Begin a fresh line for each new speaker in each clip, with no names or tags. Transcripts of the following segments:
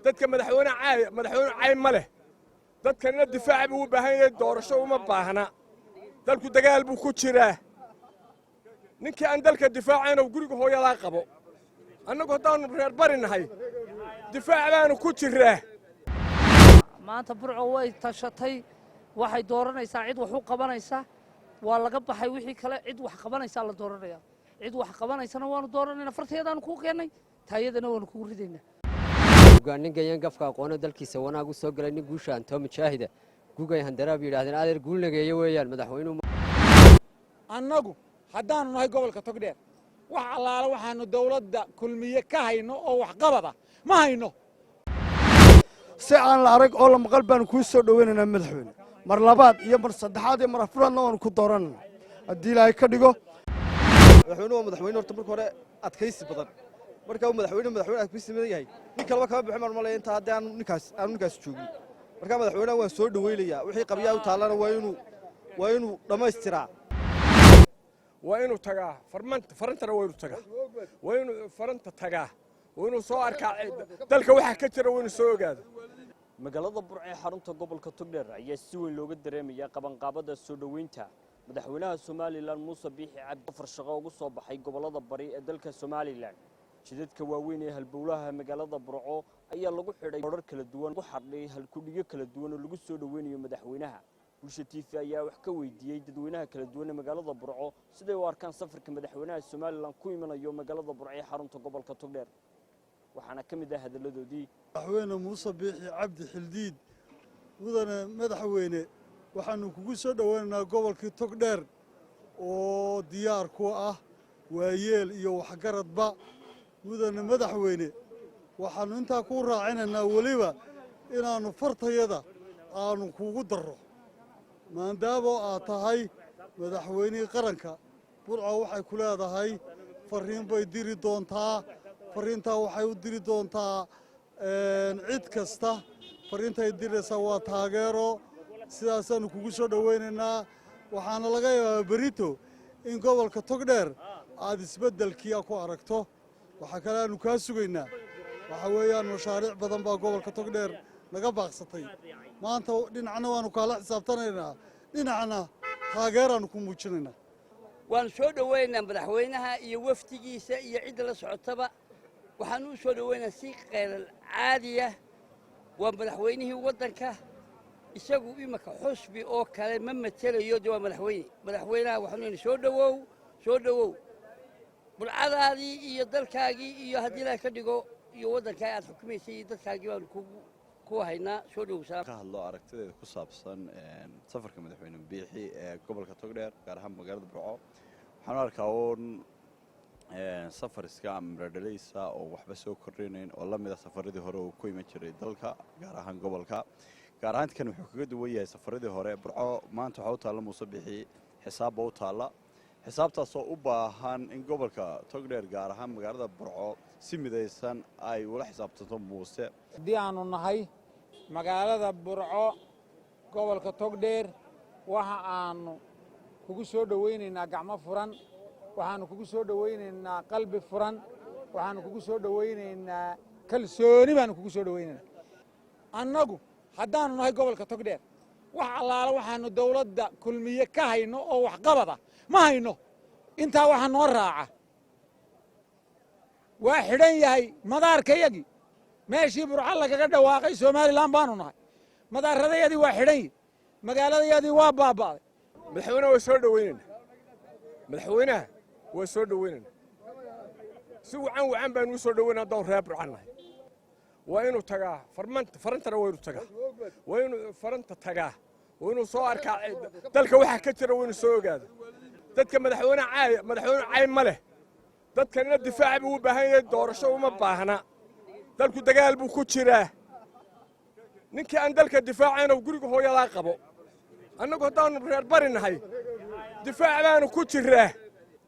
Dadka madaxweyne caay, madaxweyne cay ma leh. Dadkanina difaac buu u baahan yahay, doorasho uma baahna. Dalku dagaal buu ku jiraa. Ninkii aan dalka difaacayna guriga hooyadaa qabo. Annagu haddaannu reer bari nahay, difaac baanu ku jiraa.
Maanta Burco way tashatay. Waxay dooranaysaa cid wax u qabanaysa. Waa laga baxay wixii kale. Cid wax qabanaysaa la dooranaya. Cid wax qabanaysana waanu dooranayna. Farteedaanu kuu keennay, taayadana waanu kugu ridaynaa.
Nin gayan gafka aqoono, dalkiisa wanaag u soo galay, nin guusha antoo mujaahida, gugay handaraab yidhahdeen, adeer guulnageeyo weeyaan madaxweynuhu.
Annagu haddaannu nahay gobolka Togdheer, wax allaala waxaannu dawladda Kulmiye ka hayno oo waxqabada ma hayno.
Si aan la arag oo la maqal baanu kuu soo dhoweynaynaa, madaxweyne. Mar labaad iyo mar saddexaad iyo mar afraadna waanu ku dooranayna, haddii Ilaahay ka dhigo.
Madaxweynuhu waa madaxweyne horta marka hore adkaysi badan. Marka uu madaxweyne adkaysi badan yahay, nin kaleba kama bixin baan malaya intaa haddii aanu ninkaas joogin. Marka madaxweynaha waan soo dhoweynayaa. Wixii qabyaa u taallana waa inuu dhammaystiraa.
Waa inuu tagaa farmanta, farantana waa inuu tagaa, waa inuu faranta tagaa, waa inuu soo arkaa dalka waxa ka jira, waa inuu soo ogaado.
Magaalada Burco ee xarunta gobolka Togdheer ayaa si weyn looga dareemaya qabanqaabada soo dhoweynta madaxweynaha Somaliland Muuse Biixi Cabdi, afar shaqo ugu soo baxay gobollada bari ee dalka Somaliland. Jidadka waaweyn ee halbowlaha magaalada Burco ayaa lagu xidhay horar kala duwan, lagu xardhay halkudhigyo kala duwan oo lagu soo dhoweynayo madaxweynaha. Bulsha TV ayaa wax ka weydiiyey dadweynaha kala duwan ee magaalada Burco siday u arkaan safarka madaxweynaha Somaliland ku imanayo magaalada Burco ee xarunta gobolka Togdheer, waxaana ka mid ah hadalladoodii.
Madaxweyne Muuse Biixi Cabdi Xildiid, mudane madaxweyne, waxaannu kugu soo dhoweynaynaa gobolkii Togdheer oo diyaar ku ah waayeel iyo waxgaradba. Mudane madaxweyne, waxaannu intaa kuu raacinaynaa weliba inaannu fartayada aanu kuugu darro, maadaamo aad tahay madaxweynihii qaranka. Burco waxay ku leedahay farriin bay diri doontaa. Farriintaa waxay u diri doontaa cid kasta. Farriintay diraysaa waa taageero. Sidaasaannu kugu soo dhowaynaynaa. Waxaana laga yaabaa berito in gobolka Togdheer aad isbeddelkii ku aragto. Waxaa kale aanu kaa sugaynaa waxa weeyaan mashaariic badan baa gobolka Togdheer naga baaqsatay. Maanta dhinacna waannu kaala xisaabtanaynaa, dhinacna taageeraannu ku muujinaynaa.
Waanu soo dhoweynaa madaxweynaha iyo wafdigiisa iyo cidda la socotaba. Waxaanu u soo dhoweynaa si qeyral caadiya. Waa madaxweynihii waddanka. Isagu imanka xusbi oo kale ma matelayo, de waa madaxweyne. Madaxweynaha waxaanu yidhi: soo dhowow, soo dhowow. Burcadaadii iyo dalkaagii iyo haddii Ilaah ka dhigo iyo waddankaa aad xukumaysay iyo dadkaagii baanu ku haynaa. Soo dhowow.
Ka hadlo aragtideeda ku saabsan safarka madaxweyne Biixi ee gobolka Togdheer, gaar ahaan magaalada Burco, waxaan u arkaa uun safar iska miradhalaysa oo waxba soo kordhinayn, oo la mid a safaradii hore uu ku iman jiray dalka, gaar ahaan gobolka. Gaar ahaan kan wuxuu kaga duwan yahay safaradii hore, Burco maanta waxaa u taalla Muuse Biixi xisaabba u taalla, xisaabtaasoo u baahan in gobolka Togdheer, gaar ahaan magaalada Burco, si midaysan ay ula xisaabtanto Muuse.
Haddii aanu nahay magaalada Burco, gobolka Togdheer, waxa aanu kugu soo dhowaynaynaa gacmo furan, waxaannu kugu soo dhowaynaynaa qalbi furan, waxaannu kugu soo dhowaynaynaa kalsooni baannu kugu soo dhowaynaynaa. Annagu haddaannu nahay gobolka Togdheer, wax allaala waxaannu dawladda Kulmiye ka hayno oo waxqabada ma hayno. Intaa waxaa noo raaca, waa xidhan yahay madaarkayagii, meeshii Burco lagaga dhawaaqay Somaliland baanu nahay. Madaaradayadii waa xidhan yihi, magaaladayadii waa baaba'day.
Madaxweynaha waa soo dhoweynayna, madaxweynaha waa soo dhoweynayna. Si wacan wacan baanu u soo dhoweyna. Haddaan reer Burcan nahay, waa inuu tagaa farmanta, farantana waa inuu tagaa, waa inuu faranta tagaa, waa inuu soo arkaa dalka waxa ka jira, waa inuu soo ogaado. Dadka madaxweyne caay, madaxweyne cay ma leh. Dadkanina difaac buu u baahan yahay, doorasho uma baahna. Dalku dagaal buu ku jiraa. Ninkii aan dalka difaacayna guriga hooyadaa qabo. Annagu haddaannu reer bari nahay, difaac baanu ku jiraa,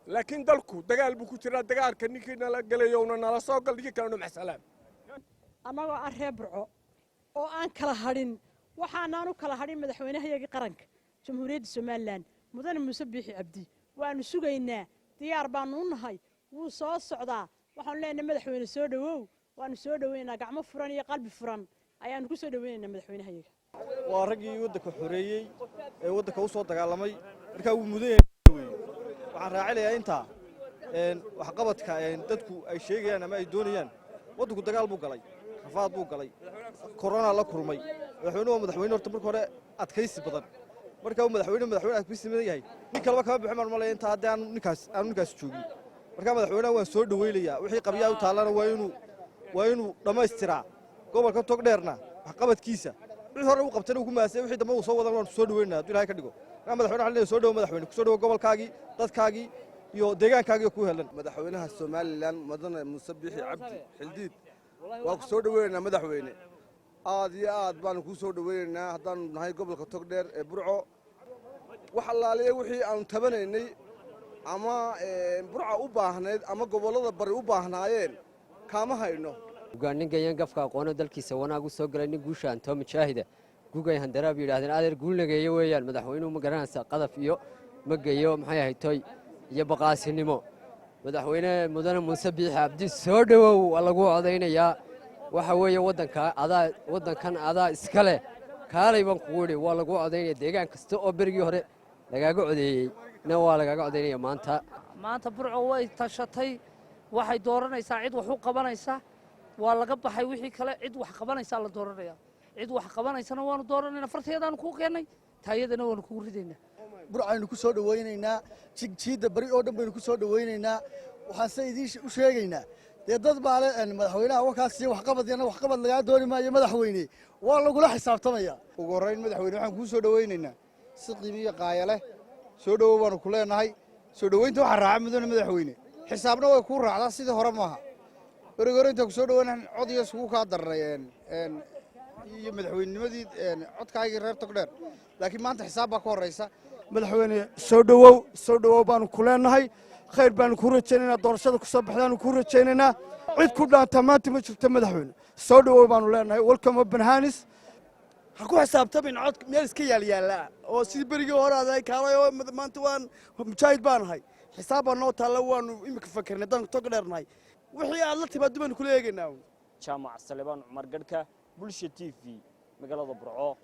laakiin dalku dagaal buu ku jiraa. Dagaalka ninkii nala gelayowna nala soo gal, ninkii kalena maxsalaam.
Annagoo ah reer Burco oo aan kala hadhin, waxaanaan u kala hadhin madaxweynahayagii qaranka Jamhuuriyadda Somaliland, mudane Muuse Biixi Cabdi, waanu sugaynaa, diyaar baanu u nahay. Wuu soo socdaa. Waxaanu leenahay: madaxweyne, soo dhowow. Waanu soo dhoweynaynaa, gacmo furan iyo qalbi furan ayaanu ku soo dhoweynaynaa madaxweynahayaga.
Waa raggii waddanka xoreeyey ee waddanka u soo dagaalamay, markaa wuu mudan yahay. Waxaan raacilayaa intaa waxqabadka dadku ay sheegayaan ama ay doonayaan. Waddanku dagaal buu galay, rafaad buu galay, korona la kulmay. Madaxweynuhu waa madaxweyne horta marka hore adkaysi badan. Marka uu madaxweyne adkaysi badan yahay, nin kaleba kama bixin baan malaya intaa haddii aanu ninkaas joogin. Marka madaxweynaha waan soo dhaweynayaa. Wixii qabyaa u taallana waa inuu dhammaystiraa. Gobolka Togdheerna waxqabadkiisa wixii hore u qabtana uu ku mahadsan, wixii dambe uu soo wadan waan soo dhaweynaa hadduu Ilahay ka dhigo. Marka madaxweyne waxaan leeyahay: soo dhawo madaxweyne, ku soo dhawo gobolkaagii, dadkaagii iyo deegaankaagii oo ku helan.
Madaxweynaha Somaliland, mudane Muuse Biixi Cabdi Xildiid, waa ku soo dhoweynaynaa madaxweyne. Aad iyo aad baanu kuu soo dhoweynaynaa haddaanu nahay gobolka Togdheer ee Burco. Wax allaaliya wixii aanu tabanaynay ama Burca u baahnayd ama gobollada bari u baahnaayeen kaama hayno.
Nin gayan gafka aqoono, dalkiisa wanaag u soo galay, nin guusha antoo mujaahida, gugay handaraab yidhaahdeen, adeer guulnageeye weeyaan. Madaxweynuhu ma garanaysa qadaf iyo ma geeyo, maxay ahayd, toy iyo baqaasinimo. Madaxweyne mudane Muuse Biixi Cabdi, soo dhowow, waa lagu codaynayaa. Waxa weeye waddanka adaa, waddankan adaa iska leh. Kaalay baan kugu idhi, waa lagu codaynaya. Deegaan kasta oo berigii hore lagaaga codeeyey na waa lagaaga codaynaya maanta.
Maanta Burco way tashatay, waxay dooranaysaa cid wax u qabanaysa. Waa laga baxay wixii kale, cid wax qabanaysaa la dooranaya. Cid wax qabanaysana waanu dooranayna. Farteedaanu kuu keennay, taayadana waanu kugu ridaynaa.
Burcaynu ku soo dhowaynaynaa, jigjiidda bari oo dhan baynu ku soo dhowaynaynaa. Waxaanse idiin u sheegaynaa, dee dad baa le madaxweynaha wakaas iyo waxqabad yana waxqabad lagaa dooni maayo madaxweyne, waa lagula xisaabtamaya.
Ugu horrayn madaxweyne, waxaan kuu soo dhowaynaynaa si qiimo iyo qaaya leh. Soo dhowow baanu ku leenahay. Soo dhoweynta waxaa raaca, mudane madaxweyne, xisaabna way kuu raacdaa. Sidii hore maaha. Berigi hore intaan ku soo dhoweynan cod iyo isugu kaa darnay iyo madaxweynenimadii codkaagii reer Togdheer, laakiin maanta xisaab baa ka horraysa.
Madaxweyne, soo dhowow, soo dhowow baanu ku leenahay. Khayr baanu kuu rajaynaynaa, doorashada ku soo baxdaanu kuu rajaynaynaa. Cid ku dhaanta maanta ma jirto. Madaxweyne, soo dhowow baanu leenahay. Welcome, open hands.
Ha ku xisaabtamin cod meel iska yaalyaallaa oo sidii berigii hore aday kaalay oo maanta waan mujaahid baan ahay. Xisaab baa noo taalla, waanu imika fakernay haddaan tog dheernahay. Wixii aad la timaado baynu kula eegaynaa.
Jaamac Salebaan Cumar Gadhka, Bulsha TV, magaalada Burco.